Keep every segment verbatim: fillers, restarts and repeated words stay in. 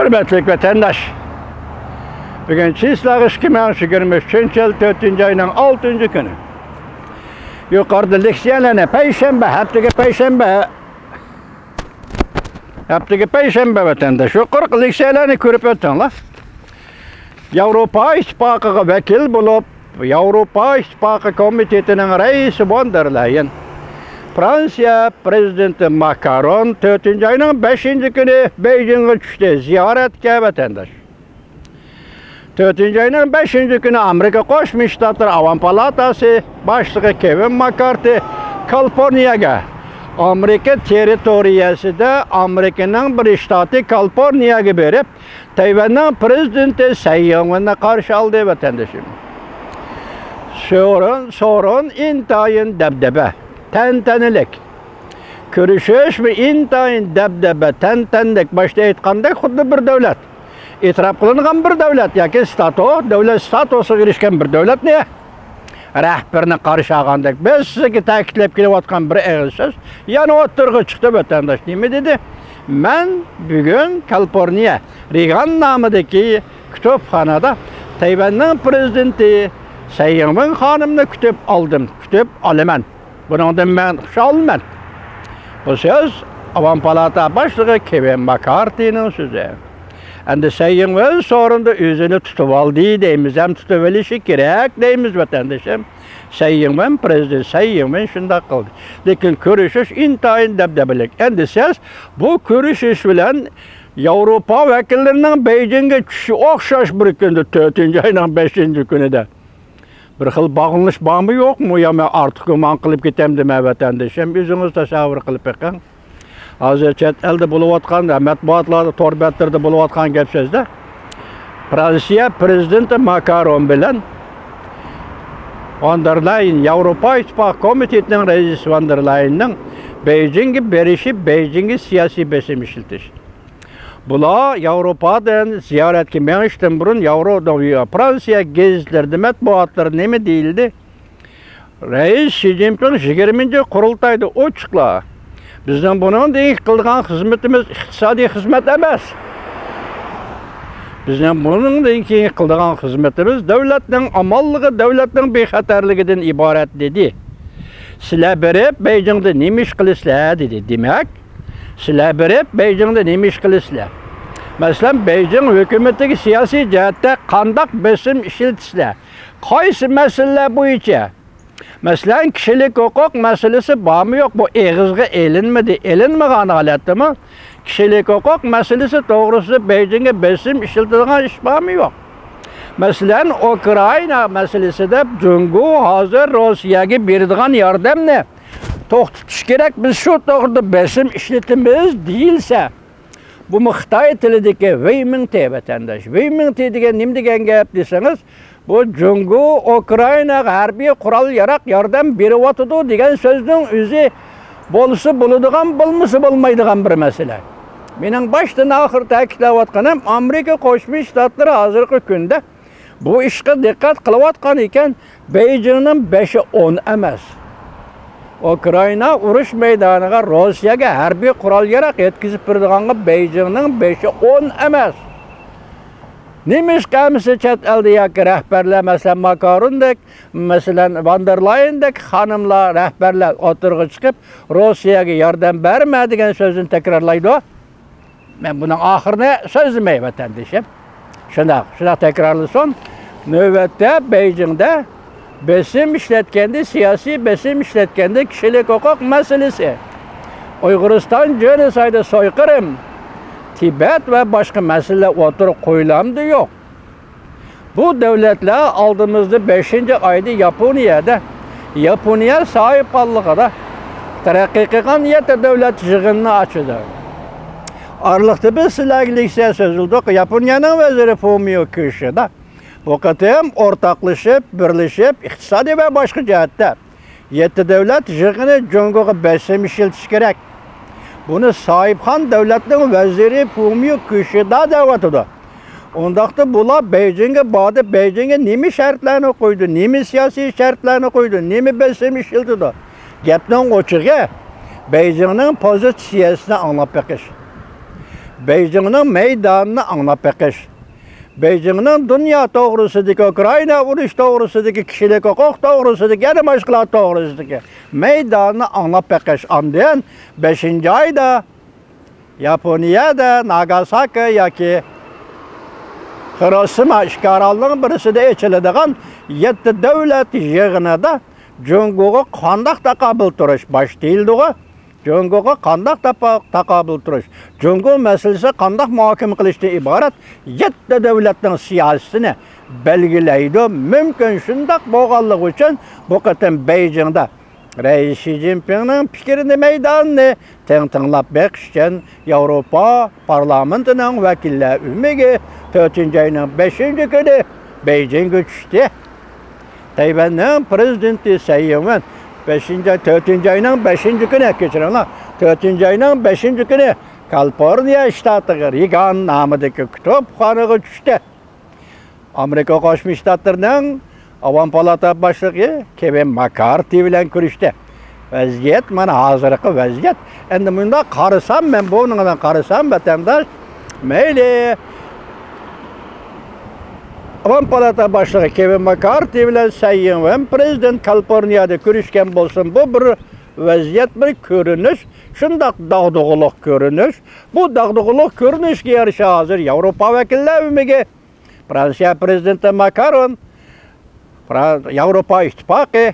ھۆرمەتلىك ۋەتەنداش، بۈگۈن چىسلاغ ئىككى مىڭ يىگىرمە ئۈچىنچى يىل تۆتىنچى ئاينىڭ ئالتىنچى كۈنى. يۇقىرىدا لېكسىيەلەرنى پەيشەنبە، ھەپتىگە پەيشەنبە، ھەپتىگە پەيشەنبە ۋەتەنداش، يۇقىرىقى لېكسىيەلەرنى كۆرۈپ ئۆتۈڭلار. ياۋروپا ئىتتىپاقىغا ۋەكىل بولۇپ، ياۋروپا ئىتتىپاقى كومىتېتىنىڭ رەئىسى ۋان دېر لايېن، فرانسىيە پرېزىدېنتى ماكرون تۆتىنچى ئاينىڭ بەشىنچى كۈنى بېيجىڭغا چۈشتى، زىيارەتكە ۋەتەنداش. تۆتىنچى ئاينىڭ بەشىنچى كۈنى ئامېرىكا قوشما شتاتلىرى ئاۋام پالاتاسى باشلىقى كېۋىن ماككارتى كالىفورنىيەگە، ئامېرىكا تېررىتورىيەسىدە ئامېرىكىنىڭ بىر شتاتى كالىفورنىيەگە بېرىپ، تەيۋەننىڭ پرېزىدېنتى سەي يىڭۋېننى قارشى ئالدى، ۋەتەندىشىم. سورۇن، سورۇن ئىنتايىن دەبدەبە، تەنتەنىلىك. كۆرۈشۈشمۇ ئىنتايىن دەبدەبە، تەنتەنىلىك. باشتا ئېيتقاندەك، خۇددى بىر دۆلەت، ئېتىراپ قىلىنغان بىر دۆلەت ياكى ستاتۇ، دۆلەت ستاتۇسىغا ئېرىشكەن بىر دۆلەتنى رەھبىرىنى قارشى ئالغاندەك، بىز سىزگە تەكىتلەپ كېلىۋاتقان بىر ئېغىز سۆز يەنە ئوتتۇرىغا چىقتى، ۋەتەنداش. نېمە دېدى؟ مەن بۈگۈن كالىفورنىيە رېگان نامىدىكى كۇتۇپخانىدا تەيۋەننىڭ پرېزىدېنتى سەي يىڭۋېن خانىمنى كۈتۈپ ئالدىم، كۈتۈپ ئالىمەن. بۇنىڭدىن مەن خۇشالمەن. بۇ سۆز ئاۋام پالاتا باشلىقى كېۋىن ماككارتىنىڭ سۆزى. ئەمدى سەي يىڭۋېن سورۇندا ئۆزىنى تۇتۇۋالدى دەيمىز ھەم تۇتۇۋېلىشى كېرەك دەيمىز، ۋەتەندىشىم. سەي يىڭۋېن، پرېزىدېنت سەي يىڭۋېن شۇنداق قىلدى. لېكىن كۆرۈشۈش ئىنتايىن دەبدەبىلىك. ئەمدى سىز بۇ كۆرۈشۈش بىلەن ياۋروپا ۋەكىللىرىنىڭ بېيجىڭگە چۈشۈشى ئوخشاش بىر كۈندە، تۆتىنچى ئاينىڭ بەشىنچى كۈنىدە. بىر خىل باغلىنىش بارمۇ يوقمۇ؟ يا مەن ئارتۇق گۇمان قىلىپ كېتەمدىمەن، ۋەتەندىشىم؟ ئۆزىڭىز تەسەۋۋۇر قىلىپ بېقىڭ. ھازىر چەت ئەلدە بولۇۋاتقان، مەتبۇئاتلاردا، تور بەتلىرىدە بولۇۋاتقان گەپ سۆزدە، فرانسىيە پرېزىدېنتى ماكرون بىلەن ۋان دېر لايېن، ياۋروپا ئىتتىپاقى كومىتېتىنىڭ رەئىسى ۋان دېر لايېننىڭ بېيجىڭگە بېرىشى، بېيجىڭگە سىياسىي بېسىم ئىشلىتىش. بۇلار ياۋروپادىن زىيارەتكە مېڭىشتىن بۇرۇن ياۋرو-، فرانسىيە گېزىتلىرىدە، مەتبۇئاتلىرىدا نېمە دېيىلدى؟ رەئىس شى جىنپىڭ يىگىرمىنچى قۇرۇلتايدا ئوچۇقلا، بىزنىڭ بۇنىڭدىن كېيىن قىلىدىغان خىزمىتىمىز ئىقتىسادىي خىزمەت ئەمەس. بىزنىڭ بۇنىڭدىن كېيىن قىلىدىغان خىزمىتىمىز دۆلەتنىڭ ئامانلىقى، دۆلەتنىڭ بىخەتەرلىكىدىن ئىبارەت، دېدى. سىلەر بېرىپ بېيجىڭدا نېمە ئىش قىلىسىلەر؟ دېدى. دېمەك، سىلەر بېرىپ بېيجىڭدا نېمە ئىش قىلىسىلەر؟ مەسىلەن، بېيجىڭ ھۆكۈمىتىگە سىياسىي جەھەتتە قانداق بېسىم ئىشلىتىسىلەر؟ قايسى مەسىلىلەر بويىچە؟ مەسىلەن، كىشىلىك ھوقۇق مەسىلىسى بارمۇ يوق؟ بۇ ئېغىزغا ئېلىنمىدى. ئېلىنمىغان ھالەتتىمۇ كىشىلىك ھوقۇق مەسىلىسى توغرىسىدا بېيجىڭگە بېسىم ئىشلىتىدىغان ئىش بارمۇ يوق؟ مەسىلەن، ئۇكرائىنا مەسىلىسىدە جۇڭگو ھازىر روسىيەگە بېرىدىغان ياردەمنى توختىتىش كېرەك، بىز شۇ توغرىدا بېسىم ئىشلىتىمىز دېيىلسە، بۇمۇ خىتاي تىلىدىكى ۋېيمىڭتې، ۋەتەنداش. ۋېيمىڭتې دېگەن نېمە دېگەن گەپ دېسىڭىز، بۇ جۇڭگو ئۇكرائىناغا ھەربىي قورال ياراق ياردەم بېرىۋاتىدۇ دېگەن سۆزنىڭ ئۆزى بولسا بولىدىغان، بولمىسا بولمايدىغان بىر مەسىلە. مېنىڭ باشتىن ئاخىر تەكىتلەۋاتقىنىم، ئامېرىكا قوشما شتاتلىرى ھازىرقى كۈندە بۇ ئىشقا دىققەت قىلىۋاتقان ئىكەن، بېيجىڭنىڭ بېشى ئون ئەمەس. ئۇكرائىنا ئۇرۇش مەيدانىغا، روسىيەگە ھەربىي قورال ياراق يەتكۈزۈپ بېرىدىغانغا بېيجىڭنىڭ بېشى ئون ئەمەس. نېمىشقا ئەمىسە چەت ئەلدە ياكى رەھبەرلەر، مەسىلەن، ماكروندەك، مەسىلەن، ۋان دېر لايېندەك خانىملار، رەھبەرلەر ئوتتۇرىغا چىقىپ، روسىيەگە ياردەم بەرمە دېگەن سۆزنى تەكرارلايدۇ؟ مەن بۇنىڭ ئاخىرىنى سۆزلىمەي، ۋەتەندىشىم. شۇنداق، شۇنداق تەكرارلىسۇن. نۆۋەتتە بېيجىڭدە بېسىم ئىشلەتكەندە، سىياسىي بېسىم ئىشلەتكەندە كىشىلىك ھوقۇق مەسىلىسى، ئۇيغۇرىستان جېنوسايدى، سويقىرىم، تىبەت ۋە باشقا مەسىلىلەر ئوتتۇرىغا قويۇلامدۇ؟ يوق. بۇ دۆلەتلەر ئالدىمىزدا بەشىنچى ئايدا ياپونىيەدە، ياپونىيە ساھىبخانلىقىدا تەرەققىي قىلغان يەتتە دۆلەت يىغىنىنى ئاچىدۇ. ئارىلىقتا بىز سىلەرگە لېكسىيە سۆزلىدۇق. ياپونىيەنىڭ ۋەزىرى فۇمىيو كىشىدا بۇ قېتىم ئورتاقلىشىپ، بىرلىشىپ، ئىقتىسادىي ۋە باشقا جەھەتتە يەتتە دۆلەت يىغىنى جۇڭگوغا بېسىم ئىشلىتىش كېرەك. بۇنى ساھىبخان دۆلەتنىڭ ۋەزىرى فۇمىيو كىشىدا دەۋاتىدۇ. ئۇنداقتا بۇلار بېيجىڭگە باردى، بېيجىڭگە نېمە شەرتلەرنى قويدى، نېمە سىياسىي شەرتلەرنى قويدى، نېمە بېسىم ئىشلىتىدۇ؟ گەپنىڭ ئوچۇقى، بېيجىڭنىڭ پوزىتسىيەسىنى ئاڭلاپ بېقىش. بېيجىڭنىڭ مەيدانىنى ئاڭلاپ بېقىش. بېيجىڭنىڭ دۇنيا توغرىسىدىكى، ئۇكرائىنا ئۇرۇش توغرىسىدىكى، كىشىلىك ھوقۇق توغرىسىدىكى، يەنە باشقىلار توغرىسىدىكى مەيدانىنى ئاڭلاپ بېقىش. ئاندىن بەشىنچى ئايدا ياپونىيەدە ناگاساكى ياكى خىروشىما ئىككى ئارالنىڭ بىرسىدە ئېچىلىدىغان يەتتە دۆلەت يىغىنىدا جۇڭگوغا قانداق تاقابىل تۇرۇش باش دېيىلدىغۇ؟ جۇڭگوغا قانداق تاپا-، تاقابىل تۇرۇش؟ جۇڭگو مەسىلىسى قانداق مۇھاكىمە قىلىشتىن ئىبارەت يەتتە دۆلەتنىڭ سىياسىتىنى بەلگىلەيدۇ. مۇمكىن شۇنداق بولغانلىقى ئۈچۈن بۇ قېتىم بېيجىڭدا رەئىس شى جىنپىڭنىڭ پىكرىنى، مەيدانىنى تىڭ تىڭلاپ بېقىش ئۈچۈن ياۋروپا پارلامېنتىنىڭ ۋەكىللەر ئۆمىكى تۆتىنچى ئاينىڭ بەشىنچى كۈنى بېيجىڭغا چۈشتى. تەيۋەننىڭ پىرېزىدېنتى سەي ئىنۋېن بەشىنچى، تۆتىنچى ئاينىڭ بەشىنچى كۈنى، كەچۈرۈڭلار، تۆتىنچى ئاينىڭ بەشىنچى كۈنى كالىفورنىيە شتاتىغا رېگان نامىدىكى كۇتۇپخانىغا چۈشتى. ئامېرىكا قوشما شتاتلىرىنىڭ ئاۋام پالاتا باشلىقى كېۋىن ماكارتى بىلەن كۆرۈشتى. ۋەزىيەت مانا ھازىرقى ۋەزىيەت. ئەمدى مۇنداق قارىسام، مەن بۇنىڭدىن قارىسام، ۋەتەنداش، مەيلى، ئاۋام پالاتا باشلىقى كېۋىن ماكارتى بىلەن سەي ئىنۋېن پىرېزىدېنت كالىفورنىيەدە كۆرۈشكەن بولسۇن، بۇ بىر ۋەزىيەت، بىر كۆرۈنۈش، شۇنداق داغدۇغىلىق كۆرۈنۈش. بۇ داغدۇغىلىق كۆرۈنۈشكە يارىشا ھازىر ياۋروپا ۋەكىللەر ئۆمىكى، فرانسىيە پىرېزىدېنتى ماكرون، فران-، ياۋروپا ئىتتىپاقى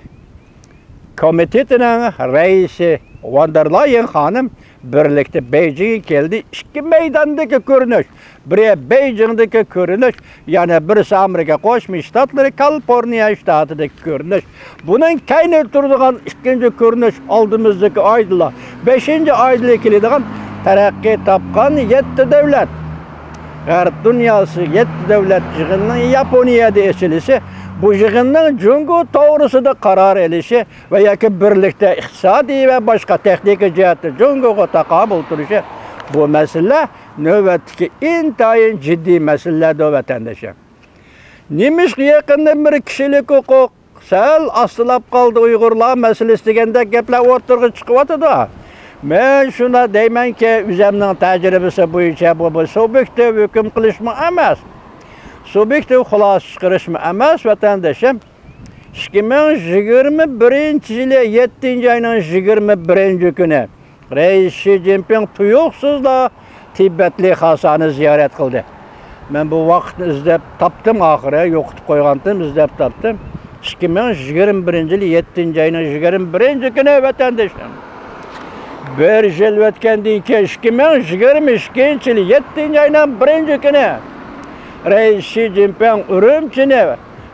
كومىتېتىنىڭ رەئىسى ۋان دېر لايېن خانىم بىرلىكتە بېيجىڭغا كەلدى. ئىككى مەيداندىكى كۆرۈنۈش، بىرى بېيجىڭدىكى كۆرۈنۈش، يەنە بىرسى ئامېرىكا قوشما شتاتلىرى كالىفورنىيە شتاتىدىكى كۆرۈنۈش. بۇنىڭ كەينىدە تۇرىدىغان ئىككىنچى كۆرۈنۈش ئالدىمىزدىكى ئايدىلا، بەشىنچى ئايدىلا كېلىدىغان تەرەققىي تاپقان يەتتە دۆلەت، غەرب دۇنياسى يەتتە دۆلەت يىغىنىنىڭ ياپونىيەدە ئېچىلىشى، بۇ يىغىننىڭ جۇڭگو توغرىسىدا قارار ئېلىشى ۋە ياكى بىرلىكتە ئىقتىسادىي ۋە باشقا تېخنىكا جەھەتتە جۇڭگوغا تاقابىل تۇرۇشى، بۇ مەسىلىلەر نۆۋەتتىكى ئىنتايىن جىددىي مەسىلىلەردۇر، ۋەتەندىشىم. نېمىشقا يېقىندىن بېرى كىشىلىك ھوقۇق سەل ئاستىلاپ قالدى، ئۇيغۇرلار مەسىلىسى دېگەندەك گەپلەر ئوتتۇرىغا چىقىۋاتىدۇ؟ مەن شۇنداق دەيمەنكى، ئۆزۈمنىڭ تەجرىبىسى بويىچە، بۇ بىر سۇبيېكتىپ ھۆكۈم قىلىشمۇ ئەمەس، سۇبيېكتىپ خۇلاسە چىقىرىشمۇ ئەمەس، ۋەتەندىشىم. ئىككى مىڭ يىگىرمە بىرىنچى يىلى يەتتىنچى ئاينىڭ يىگىرمە بىرىنچى كۈنى رەئىس شى جىنپىڭ تۇيۇقسىزلا تىبەتلىك خاسانى زىيارەت قىلدى. مەن بۇ ۋاقىتنى ئىزدەپ تاپتىم ئاخىرى، يوقىتىپ قويغانتىم، ئىزدەپ تاپتىم. ئىككى مىڭ يىگىرمە بىرىنچى يىلى يەتتىنچى ئاينىڭ يىگىرمە بىرىنچى كۈنى، ۋەتەندىشىم. بىر يىل ئۆتكەندىن كېيىن، ئىككى مىڭ يىگىرمە ئىككىنچى يىلى يەتتىنچى ئاينىڭ بىرىنچى كۈنى رەئىس شى جىنپىڭ ئۈرۈمچىنى،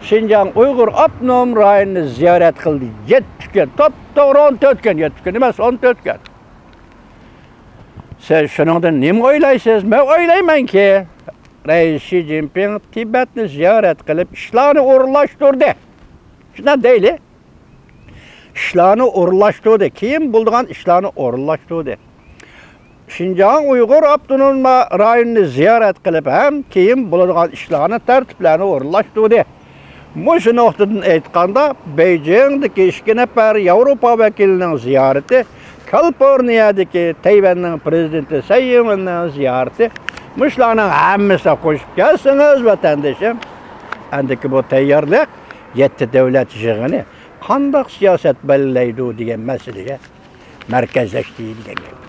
شىنجاڭ ئۇيغۇر ئاپتونوم رايونىنى زىيارەت قىلدى. يەتتە كۈن، توپتوغرا ئون تۆت كۈن، يەتتە كۈن ئەمەس، ئون تۆت كۈن. سىز شۇنىڭدىن نېمە ئويلايسىز؟ مەن ئويلايمەنكى، رەئىس شى جىنپىڭ تىبەتنى زىيارەت قىلىپ، ئىشلارنى ئورۇنلاشتۇردى. شۇنداق دەيلى. ئىشلارنى ئورۇنلاشتۇردى. كېيىن بولىدىغان ئىشلارنى ئورۇنلاشتۇردى. شىنجاڭ ئۇيغۇر ئاپتونوم رايونىنى زىيارەت قىلىپ ھەم كېيىن بولىدىغان ئىشلارنى، تەرتىپلەرنى ئورۇنلاشتۇردى. مۇشۇ نۇقتىدىن ئېيتقاندا، بېيجىڭدىكى ئىككى نەپەر ياۋروپا ۋەكىلىنىڭ زىيارىتى، كالىفورنىيەدىكى تەيۋەننىڭ پىرېزىدېنتى سەي ئىنۋېننىڭ زىيارىتى، مۇشۇلارنىڭ ھەممىسىنى قوشۇپ كەلسىڭىز، ۋەتەندىشىم، ئەندىكى بۇ تەييارلىق يەتتە دۆلەت يىغىنى قانداق سىياسەت بەلگىلەيدۇ دېگەن مەسىلىگە مەركەزلەشتى دېگەن گەپ.